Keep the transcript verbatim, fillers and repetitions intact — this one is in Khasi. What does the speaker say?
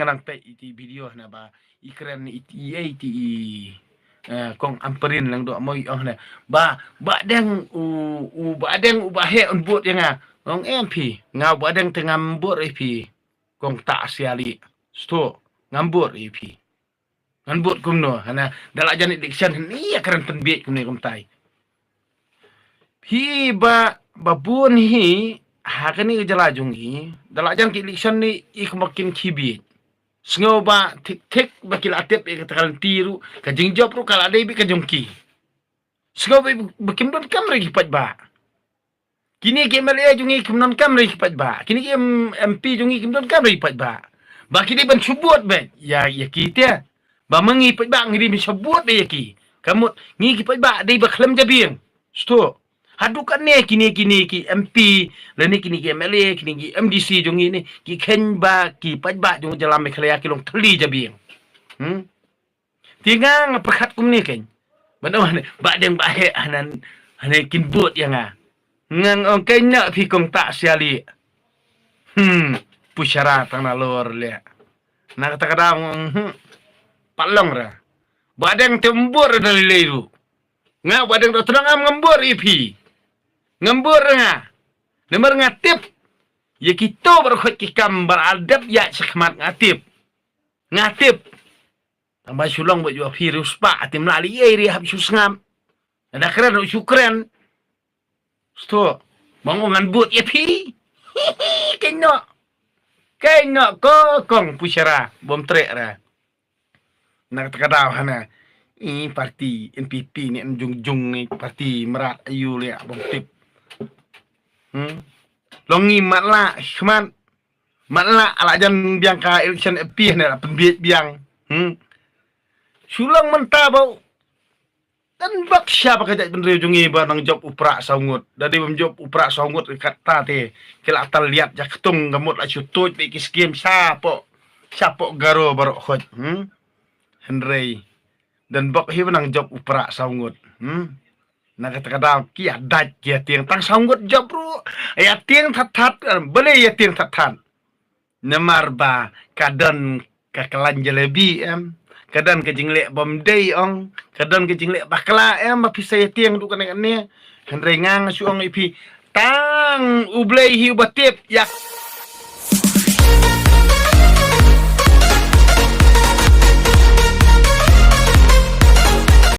Nga nang peit iti video hana ba i kren iti, iti i, eh, kong Ampareen Lyngdoh Moi ong hana ba Bah Deng u, u Bah Deng u Bah Heh un bud ïa nga. Ong em phi, nga u Bah Deng te ngam bud ïa phi. Kong Tah Siali, sto, ngam bud ïa phi. Ngan bud kumno hana da la jan election hynne ïa kren pynbiej kumne kumtai. Phi ba, ba bun hi ha kane ka jylla jong i da la jan ka election ni i kumba kin khibit. Sngew ba thik thik ba ki la tip ïa ka guarantee ruh, ka jingjop ruh ka la dei beit ka jong ki. Sngew ba, ba kim don kam re ki paidbah. Kine ki M L A jong i kim don kam re ki paidbah. Kine ki M-, M P jong i kim don kam re ki paidbah. Ba ki dei ban shu bud beit ïa, ïa ki te. Ba ma ngi paidbah ngi dei ban shu bud beit ïa ki. Ka mut ngi ki paidbah dei ba khlem jabieng. Sto. Haduh katne kine, kine ki M P lane kine ki M L A, kine ki M D C jong i ne ki kheiñ ba ki paidbah jong jylla Meghalaya ki long thylli jabieng. Hmm? Te nga nga pyrkhat kumne keiñ. Ban ong hane Bah Deng Bah Heh hana, hane kin bud ïa nga. Nga ong keiñ na phi kong Tah Siali. Hmm, Pushara tang na lor leh. Na kata ka daw nga ong, hmm, pat long ra. Bah Deng te ym bud ra da lei lei ruh. Nga Bah Deng Dohtdong am ngam bud ïa phi. Ngam bud ra nga. Namar nga tip ïa kito baroh khoit ki kam ba la dep ïaid shakhmat nga tip. Nga tip. Tang ba shu long ba ju phi riewspah te ym lah lei ei re hap shu sngap. Lada kren ruh shu kren. Sto. Ba nga ngan bud ïa phi. Keiñ noh. Keiñ noh ko kong Pushara bym treh ra. Na kata ka daw hana i parti N P P ne em jung jung ne parti mrad ayu leh bym tip. Hmm. Long ngi matlah khmat. Matlah ala jan biang ka election F P ne la pynbiej biang. Hmm. Shu long mynta ba u Dan bak sha ba ka jaitbynriew jong ngi ba nang jop u prah saw ngut. Da dei bym jop u prah saw ngut kata te ki la tal liat ja ktung ka mut la shu tuid beit ki skim shapoh, shapoh Garo baroh khoit. Hmm? Hynrei dan bak hi ba nang jop u prah saw ngut. Hmm? Na kata ka daw ki ïa dait ki ïa tieng tang saw ngut jop ruh. Ïa tieng that that, eh, balei ïa tieng that that. Namar ba ka don ka klan jalebi em, ka don ka jingleh bym dei ong, ka don ka jingleh bakla em, ba phi sa ïa tieng duh kane kane. Hynrei nga nga shu ong ïa phi tang U Blei hi uba tip ïa